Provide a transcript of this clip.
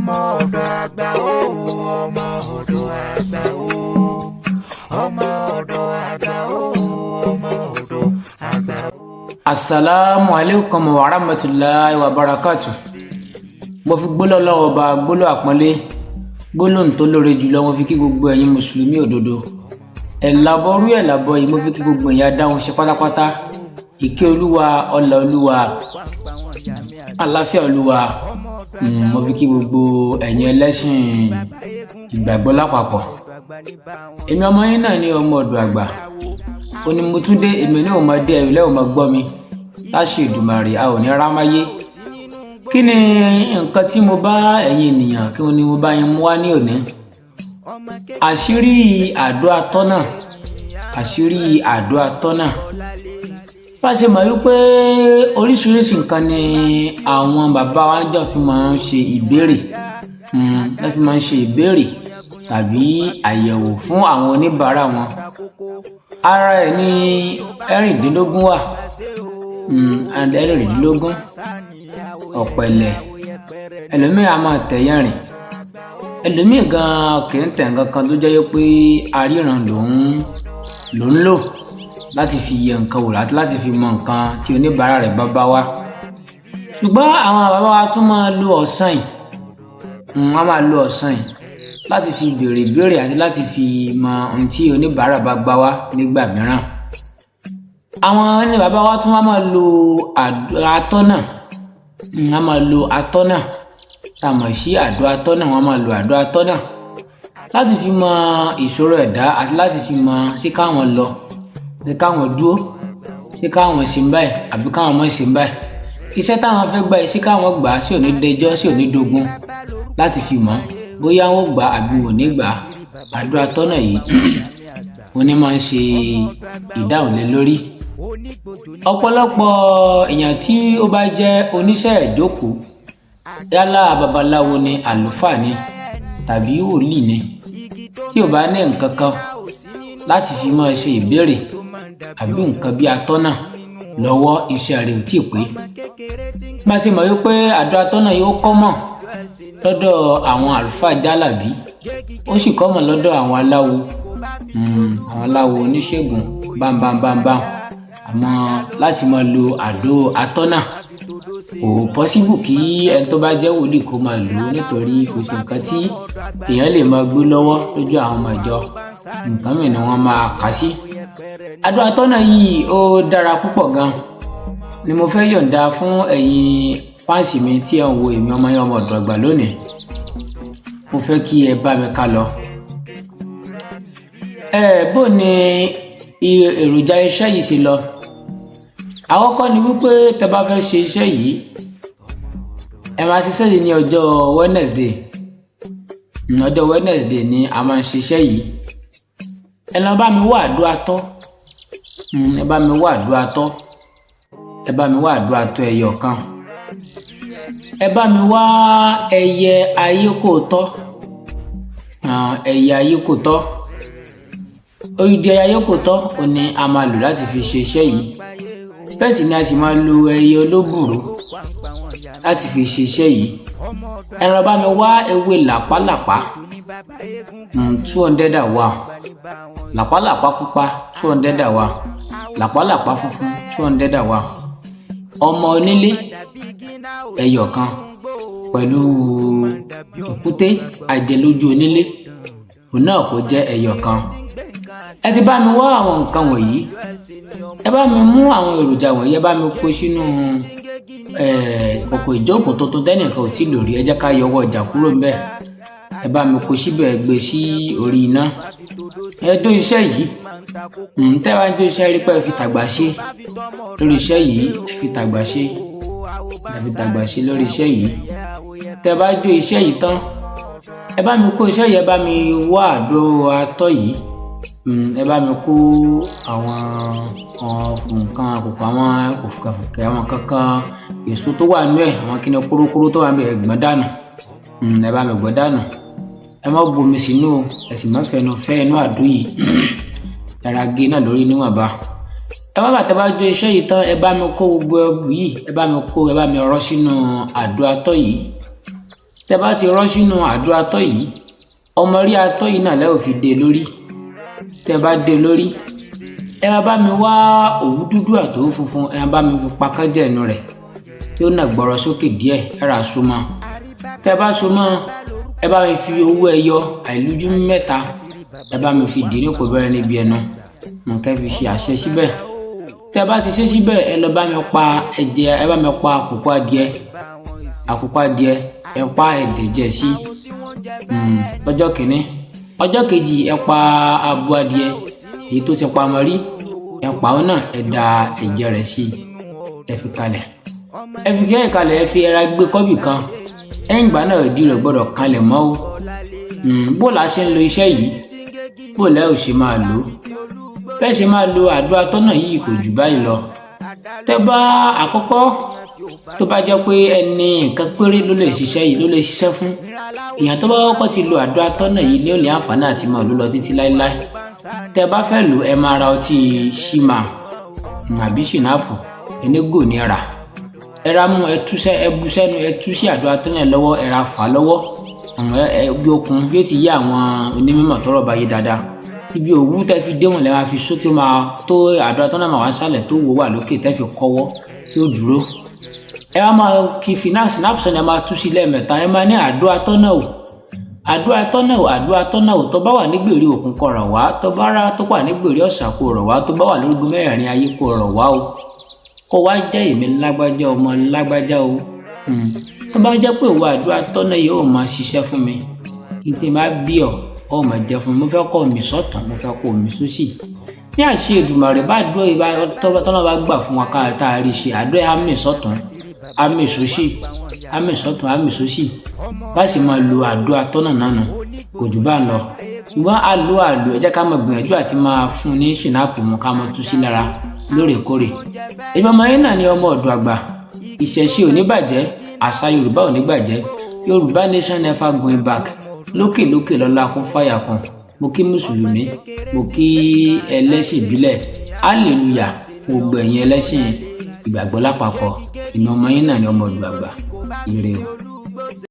Ọmọ ọ̀dọ̀ àgbà o, ọmọ ọ̀dọ̀ àgbà o, ọmọ ọ̀dọ̀ àgbà o, ọmọ ọ̀dọ̀ àgbà o. Asalaamu aleykum wa rahmatulahi wa barakatu. Mo fi gbólọ́ lọ́wọ́ ọba, gbólọ́ àpọ́nlé, gbólóhùn tó lóore jùlọ, mo fi kí gbogbo ẹ̀yin mùsùlùmí òdodo. Ẹ̀làbọ̀rú ẹ̀làbọ̀ yìí, mo fi kí gbogbo ẹ̀yin adáhùn ṣe pátápátá. Ìkẹ́ Olúwa, ọlà Olúwa, àlàáfíà Olúwa, mo fi kí gbogbo ẹ̀yin ẹlẹ́sìn ìgbàgbọ́ lápapọ̀. Èmi ọmọ yín náà ní, ọmọ ọ̀dọ̀ àgbà ó ní. Mo tún dé, èmi ní òun máa dé, ẹ̀rù lẹ́wọ̀n máa gbọ́ mi láṣẹ Èdùmàrè, a ò ní rámáyé. Kí ni nǹkan tí mo bá ẹ̀yin ènìyàn, kí ni mo bá yín mú wá ní òní? Àṣírí àdó atọ́nà, àṣírí àdó atọ́nà. Bá a ṣe mọ̀ wípé oríṣiríṣi nǹkan ni àwọn bàbá wa jọ fi máa ń ṣe ìbéèrè, wọ́n fi máa ń ṣe ìbéèrè tàbí àyẹ̀wò fún àwọn oníbàárà wọn. Ara ẹ̀ ní 16 wà, 16, ọ̀pẹ̀lẹ̀. Ẹlòmíì á máa tẹ̀yẹ̀ rìn, ẹlòmíì gan-an kì í tẹ̀ nǹkan kan, tó jẹ́ pé aríran lòún lò láti fi yẹ nǹkan wò, láti fi mọ nǹkan tí oníbàárà rẹ̀ bá bá wá. Ṣùgbọ́n àwọn bàbá wa tún máa lo ọ̀sán yìí, wọ́n máa lo ọ̀sán yìí láti fi béèrè ìbéèrè àti láti fi mọ ohun tí oníbàárà bá gbá wá nígbà mìíràn. Àwọn ní bàbá wa tún wá máa lo atọ́nà, wọ́n máa lo atọ́nà tá a mọ̀ sí àdó atọ́nà. Wọ́n máa lo àdó atọ́nà láti fi mọ ìṣòro ẹ̀dá àti láti fi mọ ṣé káwọn lọ, ṣé káwọn dúró, ṣé káwọn ṣe ń báyìí àbí káwọn má ṣe ń báyìí, iṣẹ́ táwọn fẹ́ gbà yìí, ṣé káwọn gbà á, ṣé ò ní dẹjọ́, ṣé ò ní dogun, láti fi mọ̀ bóyá wọ́n gbà àbí wọn ò ní gbà. Àdó atọ́nà yìí, wọ́n ní máa ń ṣe ìdáhùn lé lórí. Ọ̀pọ̀lọpọ̀ èèyàn tí ó bá jẹ́ oníṣẹ́ ìjókòó, yálà babaláwo ni, àlùfáà ni tàbí wòlíì ni, tí ò bá ní nǹkan kan láti fi máa ṣe ìbéèrè àbí nǹkan bí atọ́nà lọ́wọ́, iṣẹ́ rẹ̀ ò tíì pé. Bá a ṣe mọ̀ wípé àdó atọ́nà yóò common lọ́dọ̀ àwọn àlùfáà jálàbí, ó sì common lọ́dọ̀ àwọn aláwo, àwọn aláwo oníṣègùn bámbámbámbám. Àmọ́ láti máa lo àdó atọ́nà, kò possible kí ẹni tó bá jẹ́ wòlíì kó máa lò ó, nítorí kò sí nǹkan tí èèyàn lè máa gbé lọ́wọ́ lójú àwọn ọmọ ìjọ. Nǹkan mìíràn ni wọ́n máa kà sí. Àdó atọ́nà yìí, ó dára púpọ̀ gan ni. Mo fẹ́ yọ̀ǹda fún ẹ̀yin fans mi tí ẹ̀ ń wo èmi ọmọ yẹn, ọmọ ọ̀dọ̀ àgbà lónìí. Mo fẹ́ kí ẹ bá mi ká lọ. Ẹ bó ni èròjà iṣẹ́ yìí ṣe lọ? Àkọ́kọ́ ni wípé tẹ́ bá fẹ́ ṣe iṣẹ́ yìí, ẹ máa ṣiṣẹ́ yìí ní ọjọ́ Wednesday. Ọjọ́ Wednesday ni a máa ń ṣiṣẹ́ yìí. Ẹ lọ bá mi wá àdó atọ́, ẹ bá mi wá àdó atọ́, ẹ bá mi wá àdó atọ́ ẹyọ kan. Ẹ bá mi wá ẹyẹ ayékòótọ́, ẹyẹ ayékòótọ́. Odidi ẹyẹ ayékòótọ́ ò ní a máa lò láti fi ṣe iṣẹ́ yìí. Bẹ́ẹ̀ sì ni a sì máa lo ẹyẹ olóbùrú láti fi ṣe iṣẹ́ yìí. Ẹ lọ bá mi wá ewé làpálàpá 201, làpálàpá pupa 201, làpálàpá funfun 201, ọmọ onílé ẹyọ kan pẹ̀lú èkúté àjẹlójú onílé, òun náà kò jẹ́ ẹyọ kan. Ẹ ti bá mi wá àwọn nǹkan wọ̀nyí, ẹ bá mi mú àwọn èròjà wọ̀nyí, ẹ bá mi kó sínú kòkò ìjókòó tuntun tẹ́nìkan ò tí ì lò rí. Ẹ jẹ́ ká yọwọ́ ọjà kúrò ńbẹ̀. Ẹ bá mi kó síbẹ̀, gbé sí orí iná, ẹ dó iṣẹ́ yìí. Tẹ́ bá ń jó iṣẹ́, rí pé ẹ fi tàgbà ṣe lórí iṣẹ́ yìí, ẹ fi tàgbà ṣe, ẹ fi tàgbà ṣe lórí iṣẹ́ yìí. Tẹ́ bá jó iṣẹ́ yìí tán, ẹ bá mi kó iṣẹ́ yìí, ẹ bá mi wá àdó atọ́ yìí, ẹ bá mi kó àwọn nǹkan àkókò, àwọn òfùkàfùkà, àwọn kankan èso tó wà nínú ẹ̀, àwọn kíni kórókóró tó wà nínú ẹ̀, gbọ́n dànù. Ẹ bá mi gbọ́n dànù. Ẹ má bomi sínú o, ẹ sì má fẹnu fẹ́ inú àdó yìí. Ẹ̀rọ agé náà lórí níwọ̀nba. Ẹ má bàtẹ́ bá jó iṣẹ́ yìí tán, ẹ bá mi kó gbogbo ẹrù yìí, ẹ bá mi kó, ẹ bá mi rọ́ sínú àdó atọ́ yìí. Tẹ́ bá ti rọ́ sínú àdó atọ́ yìí, ọmọ rí atọ́ yìí náà lẹ́ ò fi dé lórí. Tẹ́ bá dé lórí, ẹ máa bá mi wá òwú dúdú àti òwú funfun, ẹ máa bá mi fi pa kánjẹ́ ẹnu rẹ̀ tí ó nà gbọ́rọ̀ sókè díẹ̀, ẹ rà so mọ́. Tẹ́ bá so mọ́, ẹ bá mi fi owó ẹyọ àìlójú 3, ẹ bá mi fi dì ní kò bẹ̀rẹ̀ níbi ẹnu nǹkan, fi ṣe àṣẹ síbẹ̀. Tẹ́ bá ti ṣe síbẹ̀, ẹ lọ bá mi pa ẹ̀jẹ̀, ẹ bá mi pa àkùkọ adìẹ, àkùkọ adìẹ, ẹ pa ẹ̀dẹ̀jẹ̀ sí lọ́jọ́ kìíní. Ọjọ́ kejì, ẹ pa abo adìẹ èyí tó ti pamọ́ rí, ẹ pa òun náà, ẹ da ẹ̀jẹ̀ rẹ̀ sí, ẹ fi kalẹ̀, ẹ fi kẹ́ kalẹ̀, ẹ fi ẹra gbé kọ́bì kan. Ẹ̀yìn ìgbà náà, ìdí rẹ̀ gbọ́dọ̀ kalẹ̀ mọ́ o. Bó la ṣe ń lo iṣẹ́ yìí, bó lẹ́ ò ṣe máa lò ó, bẹ́ẹ̀ ṣe máa lo àdúrà tọ́nà yìí kò jù báyìí lọ. Tẹ́ bá àkọ́kọ́, tó bá jẹ́ pé ẹni nǹkan péré ló lè ṣiṣẹ́ yìí, ló lè ṣiṣẹ́ fún èèyàn tó bá kọ́kọ́ ti lo àdúrà tọ́nà yìí ní ó ní àǹfààní àti máa lò lọ títí láéláé. Tẹ́ bá fẹ́ lò, ẹ máa ra ọtí ṣímà àbí ṣìnáàpù ẹnìgò ní rà, ẹ ra mú, ẹ tú sẹ, ẹ bu sẹ́nu, ẹ tú sí àdúrà tọ́nà lọ́wọ́, ẹ ra fà lọ́wọ́ ẹ bí okùn yóò ti yé àwọn onímọ̀ tọ́rọ̀ bá yé dáadáa. Ibi òwú tẹ́ fi dé wọn lẹ́ máa fi só tí ó máa tó àdúrà tọ́nà máa wá sálẹ̀, tó wò wà lókè, tẹ́ fi kọ́wọ́ tí ó dúró. Ẹ wá máa kí finance snap sọ ni ẹ máa tú sí lẹ́ẹ̀mẹ́ta. Ẹ máa ní àdúrà tọ́nà o, àdúrà tọ́nà o, àdúrà tọ́nà o, tó bá wà nígbèrè òkun kó ràn wá, tó bá rà tó wà nígbèrè ọ̀sà kó ràn wá, tó bá wà lórígun mẹ́rẹ̀ẹ̀rin ayé kó ràn wá o, kó wá jẹ́ èmi lágbájá, ọmọ lágbájá o. Tó bá jẹ́ pé ìwọ àdúrà tọ́nà yìí ó máa ṣiṣẹ́ fún mi, kí n ti máa bí ọ ọ máa jẹ fún mi, mo fẹ́ kọ́ mi sọ́tún, mo fẹ́ kọ́ mi sósì, ní àṣẹ Èdùmàrè, bá dúró ìbá tọ́nà bá gbà fún wa ká tá a rí ṣe àdúrà, àmì sọ́tún, àmì sósì, àmì sọ́tún, àmì sósì, bá sì máa lo àdúrà tọ́nà náà nù, kò jù bá ń lọ. Ṣùgbọ́n àlò àlò, ẹ jẹ́ ká máa gbìyànjú àti máa fún ní ṣìnáàpù mu, ká máa tú sí lára lóòrèkóòrè. Èmi ọmọ yín náà ni ọmọ ọ̀dọ̀ àgbà. Ìṣẹ̀ṣe ò ní bàjẹ́, àṣà Yorùbá ò ní bàjẹ́. Yorùbá nation never going back. Lókè lókè lọ́la kún fàyà kan. Mo kí mùsùlùmí, mo kí ẹlẹ́sìn ìbílẹ̀, hallelujah fún gbogbo ẹ̀yin ẹlẹ́sìn ìgbàgbọ́ lápapọ̀. Èmi ọmọ yín náà ni ọmọ ọ̀dọ̀ àgbà. Ire o.